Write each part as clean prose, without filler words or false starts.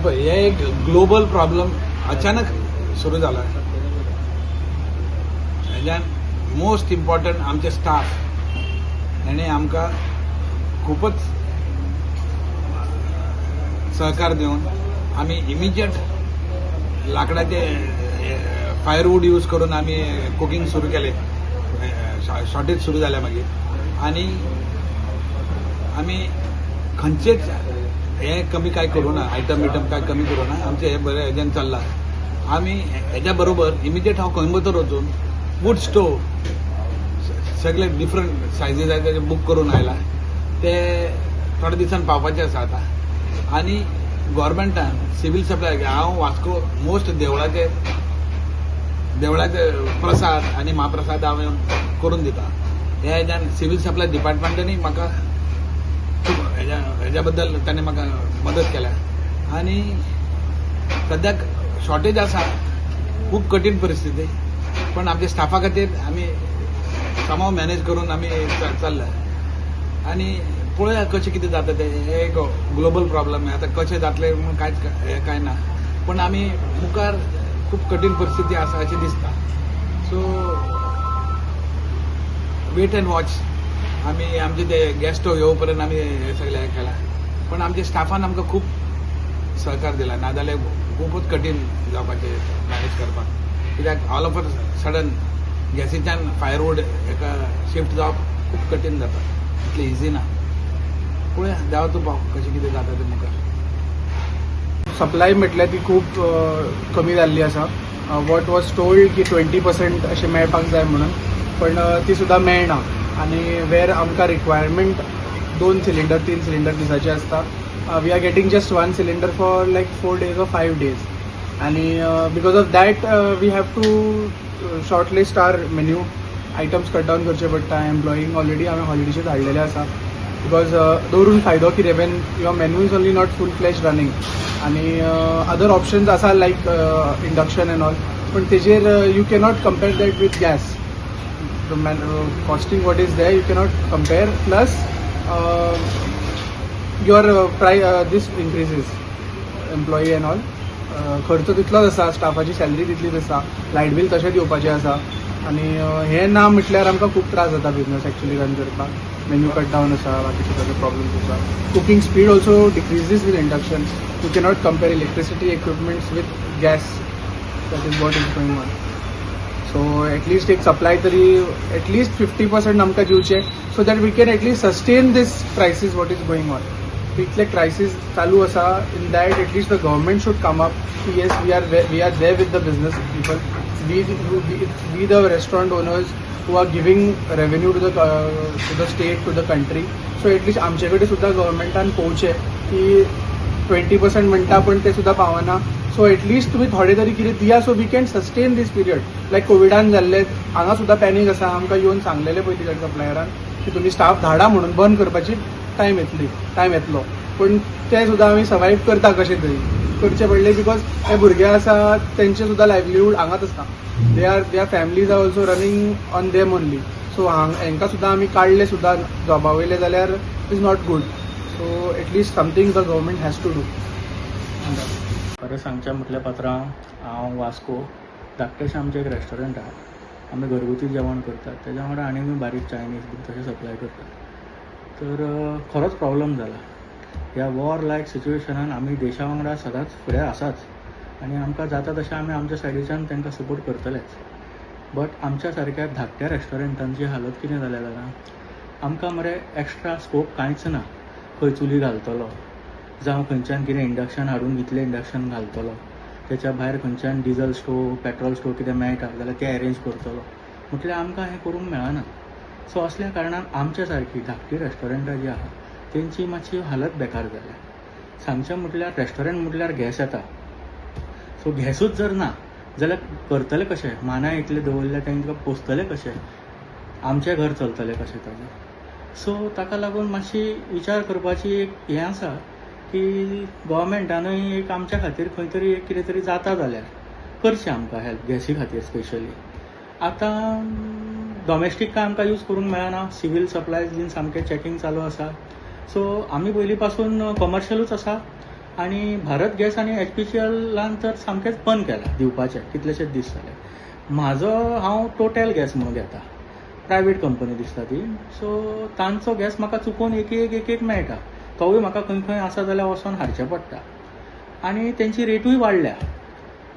पळय, हे एक ग्लोबल प्रॉब्लम अचानक सुरू जाला. हेज्यान मोस्ट इम्पॉर्टंट आमचे स्टाफ हेणे आमकां खूपच सहकार दिवन आमी इमिजिएट लाकडाचे फायरवूड यूज करून आमी कुकींग सुरू केलें. शॉर्टेज सुरू जाल्या मागीर आनी आमी खंयचेच हे कमी काय करूं ना, आयटम बिटम काय कमी करूं ना. आमचें हें बरें हेज्यान चल्लां. आमी हेज्या बरोबर इमिजिएट हांव कोइंबतोर वचून वूड स्टोव सगळे डिफरंट सायजीस आसा, तेजे बूक करून आयला. ते थोड्या दिसान पावपाचे आसा आतां. आनी गोवोरमेंटान सिवील सप्लाय, हांव वास्को मोस्ट देवळाचे प्रसाद आनी म्हाप्रसाद हांव करून दिता. ह्या हेज्यान सिवील सप्लाय डिपार्टमेंटानूय म्हाका खूब हेज्या बद्दल ताणें म्हाका मदत केल्या. आनी सद्याक शॉर्टेज आसा, खूब कठीण परिस्थिती, पण आमच्या स्टाफा खातीर आमी somehow मॅनेज करून आमी चल्ल्या. आनी पळोवया कशें कितें जाता तें. हें एक ग्लोबल प्रॉब्लम. आतां कशें जातलें म्हूण कांयच हें कांय ना, पूण आमी मुखार खूब कठीण परिस्थिती आसा अशें दिसता. So wait and watch. आमी आमचे ते गॅस स्टोव येवं पर्यंत आमी हें सगळें हें केलां, पण आमच्या स्टाफान आमकां खूब सहकार दिला, नाजाल्यार खुबूच कठीण जावपाचें मॅनेज करपाक, कित्याक ऑल ऑफ अ सडन गॅसीच्यान फायरवूड हेका शिफ्ट जावप खूब कठीण जाता, इतलें इजी ना. पळोवया, देवा तूं पाव, कशें कितें जाता तें मुखार. सप्लाय म्हटल्यार ती खूब कमी जाल्ली आसा. What was told की 20% अशें मेळपाक जाय म्हणून, पण ती सुद्दां मेळना. आनी वेर आमकां रिक्वायरमेंट दोन सिलिंडर, तीन सिलिंडर दिसाचे आसता, we are getting just one cylinder for like 4 days or 5 days. आनी because of that we have to short list our menu items, cut down करचे पडटा. एम्प्लॉईंक ऑलरेडी हांवें हॉलिडेचेर धाडलेले आसा, because दवरून फायदो कितें when your menu is only not full fledge running? आनी other options आसा लायक इंडक्शन एंड ऑल, पण तेजेर you cannot compare that with gas. The costing what is there, you cannot compare. Plus your this increases employee and all. खर्च तितलोच आसा, स्टाफाची salary तितलीच आसा, light bill तशेंच येवपाचें आसा. आनी हें ना म्हटल्यार आमकां खूब त्रास जाता बिजनस एक्चुअली रन करपाक. मेन्यू कट डावन आसा, बाकीचे सगळे प्रॉब्लम्स आसा. Cooking speed also decreases with induction. You cannot compare electricity equipments with gas. That is what is going on. So at least एक सप्लाय तरी एटलिस्ट 50% आमकां दिवचे, so that we can at least sustain this crisis what is going on. इतले crisis चालू आसा, in that at least the government should come up की yes, we are there with the business people, we the restaurant owners who are giving revenue to the state, to the country. So at least आमचे कडेन सुद्दां गव्हर्मेंटान पळोवचें की 20% म्हणटा, पण ते सुद्दां पावना. सो एटलिस्ट तुमी थोडे तरी कितें दिया, so we can sustain this period like कोविडान जाल्ले. हांगा सुद्दां पॅनीक आसा. आमकां येवन सांगलेलें पयलीं सप्लायरान की तुमी स्टाफ धाडा म्हणून, बंद करपाची टायम येतली, टायम येतलो. पूण ते सुद्दां आमी सर्वायव करता, कशें तरी करचे पडले, because हे भुरगे आसा, तेंचे सुद्दां लायवलीहूड हांगाच आसता. They are their families are also running on them only. So हांग हेंकां सुद्दां आमी काडले सुद्दां जॉबा वयले जाल्यार is not good. So at least something the government has to do. खरें सांगचें म्हटल्यार पात्रांव, हांव वास्को धाकटेशें आमचें एक रेस्टॉरंट आहा. आमी घरगुती जेवण करतात, तेज्या वांगडा आनीकूय बारीक चायनीज बीन तशें सप्लाय करतात. तर खरोच प्रॉब्लम जाला. ह्या वॉर लायक सिच्युएशनान आमी देशा वांगडा सदांच फुडें आसाच आनी आमकां जाता तशें आमी आमच्या सायडीच्यान तांकां सपोर्ट करतलेच. बट आमच्या सारक्या धाकट्या रेस्टॉरंटांची हालत कितें जाल्या जाणा? आमकां मरे एक्स्ट्रा स्कोप कांयच ना. खंय चुली घालतलो, जावं खंयच्यान कितें इंडक्शन हाडून इतलें इंडक्शन घालतलो, तेच्या भायर खंयच्यान डिजल स्टोव, पेट्रोल स्टोव कितें मेळटा जाल्यार तें अरेंज करतलो, म्हटल्यार आमकां हें करूंक मेळना. सो असल्या कारणान आमच्या सारकी धाकटी रेस्टॉरंटां जीं आहा, तेंची मातशी हालत बेकार जाल्या. सांगचें म्हटल्यार रेस्टॉरंट म्हटल्यार गॅस येता. सो गॅसूच जर ना जाल्यार करतले कशें? मानाय इतले दवरले, तांकां पोसतले कशें? आमचें घर चलतलें कशें ताजें? सो ताका लागून मातशी विचार करपाची एक हें आसा की गोवोरमेंटानूय एक आमच्या खातीर खंय तरी एक कितें तरी जाता जाल्यार करचें आमकां हेल्प, गॅसी खातीर स्पेशली. आतां डॉमेस्टीक काय आमकां यूज करूंक मेळना. सिवील सप्लायज बीन सामकें चॅकींग चालू आसा. सो आमी पयलीं पासून कॉमर्शियलूच आसा. आनी भारत गॅस आनी एच पी सी एलान तर सामकेंच बंद केलां दिवपाचें, कितलेशेच दीस जाले. म्हाजो हांव टोटल गॅस म्हणून घेता, प्रायवेट कंपनी दिसता ती. सो तांचो गॅस म्हाका चुकोवन एक एक एक एक मेळटा, तोवूय म्हाका खंय खंय आसा जाल्यार वचोन हाडचें पडटा आनी तेंची रेटूय वाडल्या.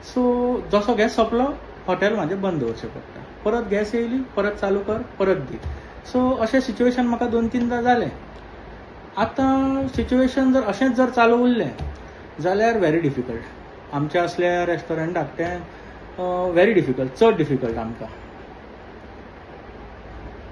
सो जसो गॅस सोंपलो, हॉटेल म्हाजें बंद दवरचें पडटा. परत गॅस येयली, परत चालू कर, परत दी. सो अशें सिच्युएशन म्हाका दोन तिनदां जालें. आतां सिच्युएशन जर अशेंच जर चालू उरलें जाल्यार व्हेरी डिफिकल्ट आमच्या असल्या रेस्टॉरंटाक. तें व्हेरी डिफिकल्ट, चड डिफिकल्ट आमकां.